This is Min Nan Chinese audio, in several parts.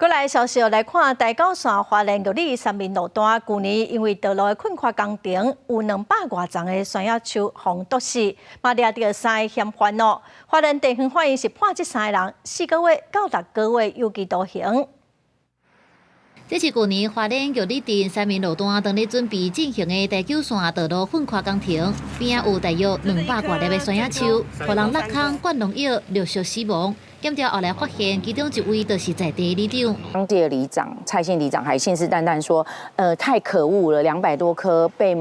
過來消息來看，台九線花蓮玉里三民路段，舊年因為道路的墾闊工程，有200外叢的酸葉樹予毒死，嘛掠著三個嫌犯哦。花蓮地方法院是判這三個人4個月到6個月有期徒刑。這是舊年花蓮玉里鎮三民路段當咧準備進行的台九線道路墾闊工程，邊仔有大約200外粒的酸葉樹，予人落空灌農藥，陸續死亡。檢調後來發現，其中一位就是在地里長。當地的里長蔡姓里長還信誓旦旦說：太可惡了，200多棵被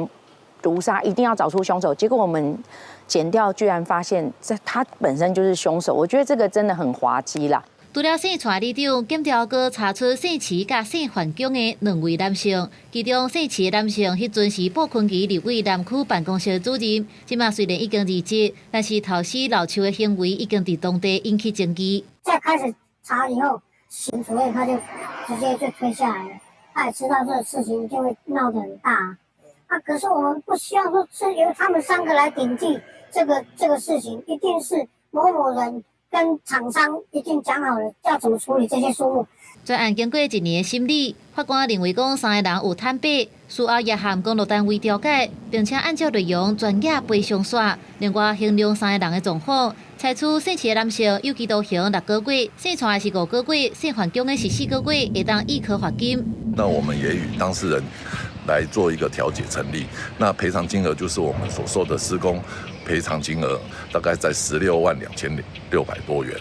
毒殺，一定要找出兇手。結果我們檢調居然發現，這他本身就是兇手。我覺得這個真的很滑稽啦。除了姓蔡里長，檢調閣查出姓池佮姓范強的兩位男性，其中姓池的男性彼陣是布坤旗立委南區辦公室主任，這馬雖然已經離職，但是偷死老樹的行為已經佇當地引起爭議。在開始查以後，邢主任他就直接就推下來了，他也知道這個事情就會鬧得很大，啊，可是我們不希望說是由他們三個來頂替這個事情，一定是某某人跟廠商已經講好了要怎麼處理這些樹木。專案經過一年的審理，法官認為講三個人有坦白，事後也和公路單位調解，並且按照內容全額賠償煞。另外，衡量三個人的狀況，裁處姓池的男性有期徒刑六個月，姓蔡的是5個月，姓范強的是4個月，會當易科罰金。那我們也與當事人來做一個調解成立，那賠償金額就是我們所說的施工賠償金額，大概在162,600多元。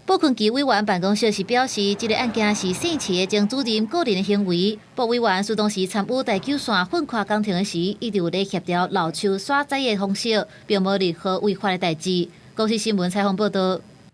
布坤旗委員辦公室是表示，這個案件是姓池的前主任個人的行為。布委員當時參與台九線墾闊工程的時，伊就有咧協調老樹徙栽的方式，並無任何違法的代誌。公視新聞採訪報道。